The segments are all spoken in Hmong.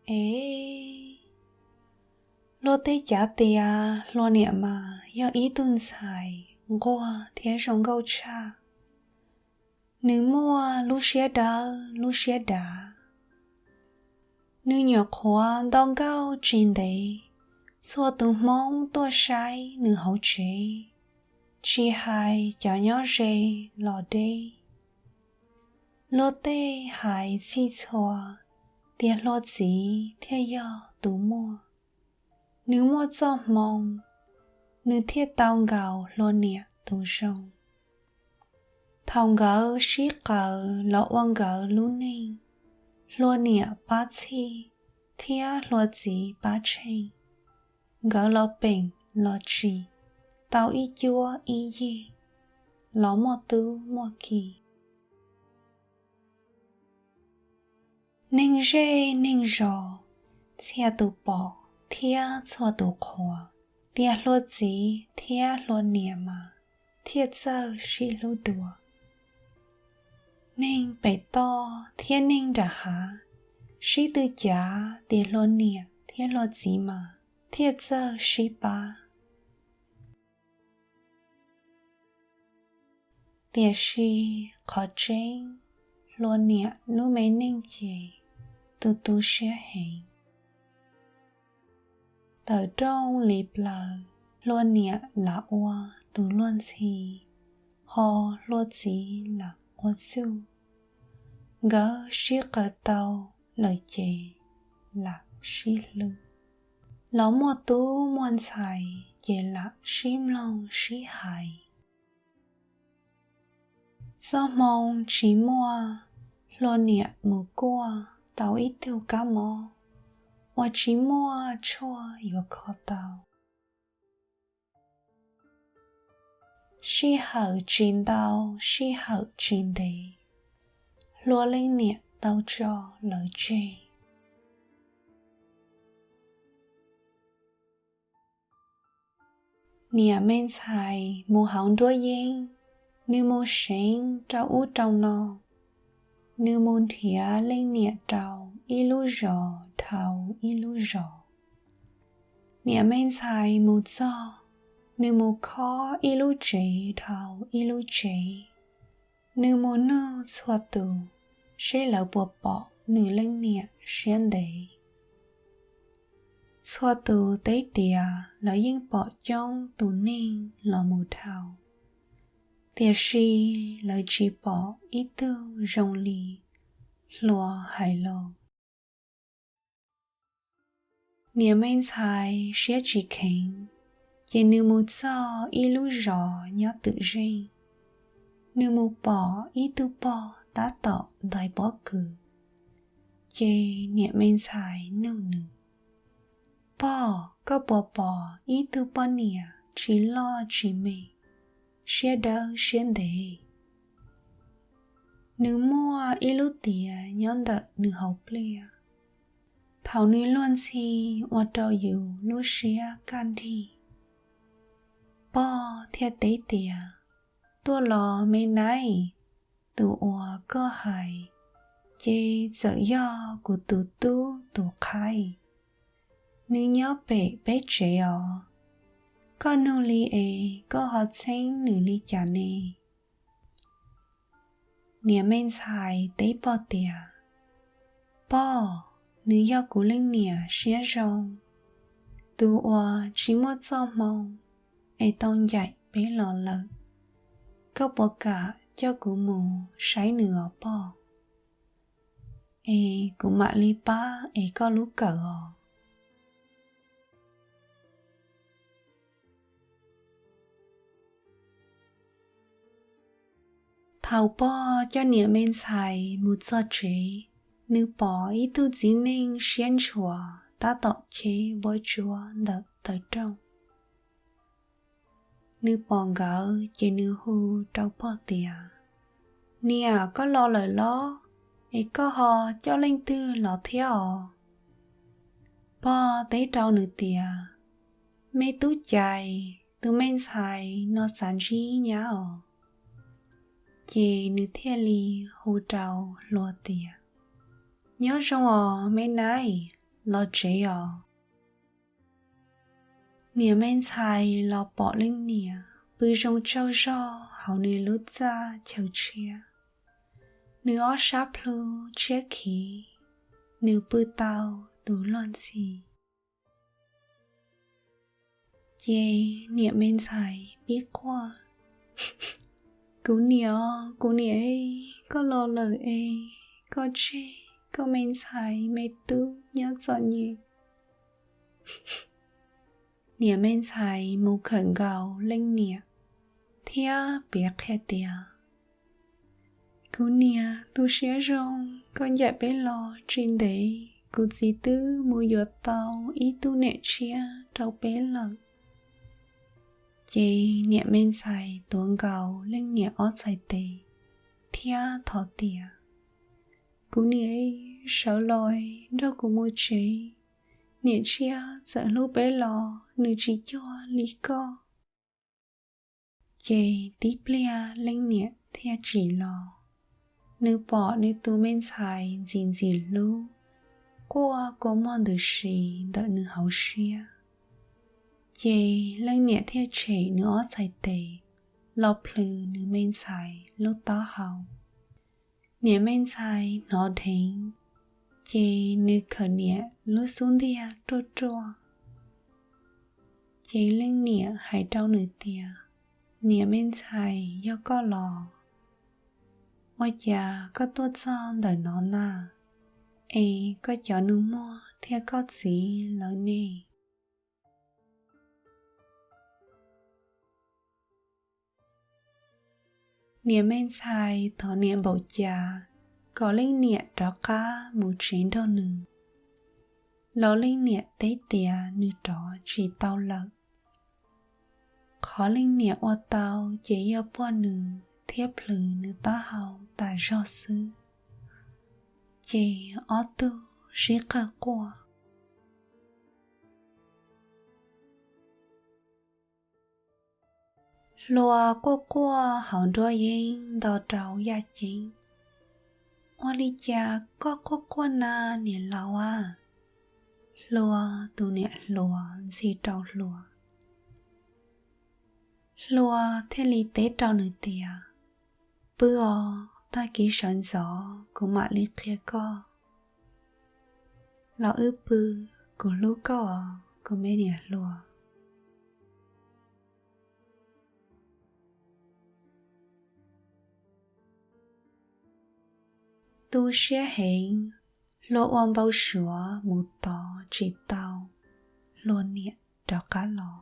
Ev, luag tej cav tias hluas niam mas yog ib tug ntxhais nquag thiab zoo nkauj tshaj. Nws muaj lub siab dawb lub siab dav. Nws nyuam qhuav nto nkauj tsis ntev, txhua tus Hmoob tuaj saib nws hauv tsev, tsis hais cov nyob ze los deb. Luag tej hais txhij txhua tias hluas txiv thiaj yog tus muaj. Nws muaj txoj hmoo, nws thiaj tau nkaus hluas niam tus zoo. Thaum nkawd sib qawm los ua nkawd lub neej, hluas niam pab txhij thiab hluas txiv pab tsheej, nkawd los peem los tsim tau ib cuab ib yig, los muaj tub muaj ki. Neeg zej neeg zos, txhia tus pom thiab txhua tus qhuas tias hluas txiv thiab hluas niam mas thiaj txawj sib hlub dua. Neeg pem toj thiab neeg nram hav sib tw cav tias hluas niam thiab hluas txiv mas thiaj txawj sib pab. Tiam sis qhov tseeb, hluas niam lub me neej ces tu tu siab heev. Tawm rooj li plaws, hluas niam lam ua tus luag ntxhi, ho hluas txiv lam ua txuj. Nkawd sib qawm tau lawm ces lam sib hlub, los muaj tub muaj ntxhais ces lam sib mloog sib hais. Txoj hmoo tsis muaj, hluas niam mus kuaj tau ib tug kab mob uas tsis muaj tshuaj yuav kho tau. Sij hawm tsis ntau, sij hawm tsis ntev, hluas leej niam tau tso lawv tseg. Niam me ntxhais mus hauv nruab yeeb, nws mus seev rau ub rau no, nws mus nrhiav leej niam rau ib lub zos dhau ib lub zos. Niam me ntxhais mus txog, nws mus khob ib lub tsev dhau ib lub tsev, nws mus nug txhua tus seb lawv puas pom nws leej niam siab ntev. Txhua tus teb tias lawv yeej pom coob tus neeg los mus dhau, tiam sis lawv tsis pom ib tug zoo li hluas hais los. Niam me ntxhais siab tsis kheev, ces nws mus txog ib lub zos nyob twm zeej. Nws mus pom ib tug pog tab tom ntais pob kws, ces niam me ntxhais nug nws, Pog, koj puas pom ib tug poj niam tsis loj tsis me, siab dawb siab ntev? Nws muaj ib lub tiav nyob ntawm nws hauv pliaj. Thaum nws luag ntxhi ua rau yus lub siab kaj nrig. Pog thiaj teb tias, Tuaj los me nab, tus uas koj hais ces txawm yog kuv tus tub tus qhaib. Nws nyob pem peb tsev os. Koj nug li es koj ho txheeb nws li cas ne? Niam me ntxhais teb pog tias, Pog, nws yog kuv leej niam siab zoo, tus uas tsis muaj txoj hmoo es tau ncaim peb los lawm. Koj puas kam coj kuv mus saib nws os pog? Es kuv mam li pab es koj lub kawm os. Thaum pog coj niam me ntxhais mus txog tsev, nws pom ib tug txiv neej siab ntshua tab tom cheb vuab tsuab ntawm taw rooj. Nws pom nkawd ces nws hu rau pog tias, Niam, koj los lawm los? Es koj ho coj leej twg los thiab os? Pog teb rau nws tias, Me tub cais, tus me ntxhais no xav ntsib nyab os. Ces nws thiaj li hu rau hluas tias, Nyob zoo os me nab, los tsev os. Niam me ntxhais los pom leej niam pw zoo tsaug zog hauv nws lub txaj chaw tshiab, nws ob sab plhu tshiab khiv, nws pw tau tus luag ntxhi. Ces niam me ntxhais pib quaj, Kuv niam, kuv niam, koj los lawm es, koj tseg koj me ntxhais me tub nyob txom nyem. Niam me ntxhais mus khawm nkaus leej niam thiab piav qhia tias, Kuv niam, tu siab zoo, koj ncaim peb los tsis ntev kuv txiv twb mus yuav tau ib tug niam tshiab rau peb lawm. Ces niam me ntxhais tuav nkaus leej niam ob txhais tes thiab thov tias, Kuv niam, sawv los nrog kuv mus tsev, niam tshiab txawm hlub peb los nws tsis cuag li koj. Ces tib pliag leej niam thiaj tsim los, nws pom nws tus me ntxhais ntxim ntxim hlub, quaj kua muag ntws si ntawm nws hauv siab. Ces leej niam thiaj tshem nws ob txhais tes los plhws nws me ntxhais lub taub hau. Niam me ntxhais hnov dheev, ces nws khawm niam lub xub ntiag ruaj ruaj. Ces leej niam hais rau nws tias, Niam me ntxhais, yog koj los? Ua cas koj tuaj txog ntawm no na? Es koj cov nus muag thiab koj txiv lawv ne? Niam me ntxhais thov niam npaum cas kom leej niam rov qab mus tsev nrog nws, los leej niam teb tias nws rov tsis tau lawm. Qhov leej niam ua tau ces yog puag nws thiab plhws nws taub hau tas zog xwb, ces ob tug sib qawg quaj. Hlua quaj quaj hauv nruab yeeb nto rau yaj ceeb. Ua li cas koj quaj quaj na niam laus a? Hlua tus niam hluas ntxhi rau Hlua. Hlua thiaj li teb rau nws tias, Pw os, tag kis sawv ntxov kuv mam li qhia koj. Los wb pw, kuv hlub koj os kuv me niam hluas. Tu siab heev, Hlua ua npau suav mus tod tsis tau Hlua niam rov qab los.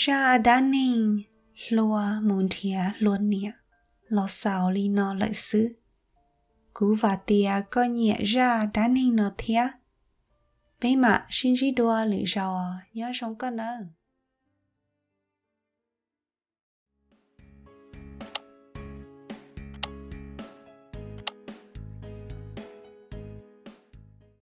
Zaj dab neeg Hlua mus nrhiav Hlua niam los xaus li no lawm xwb. Kuv vam tias koj nyiam zaj dab neeg no thiab. Peb mam sib ntsib dua lwm zaus, nyob zoo koj nawb.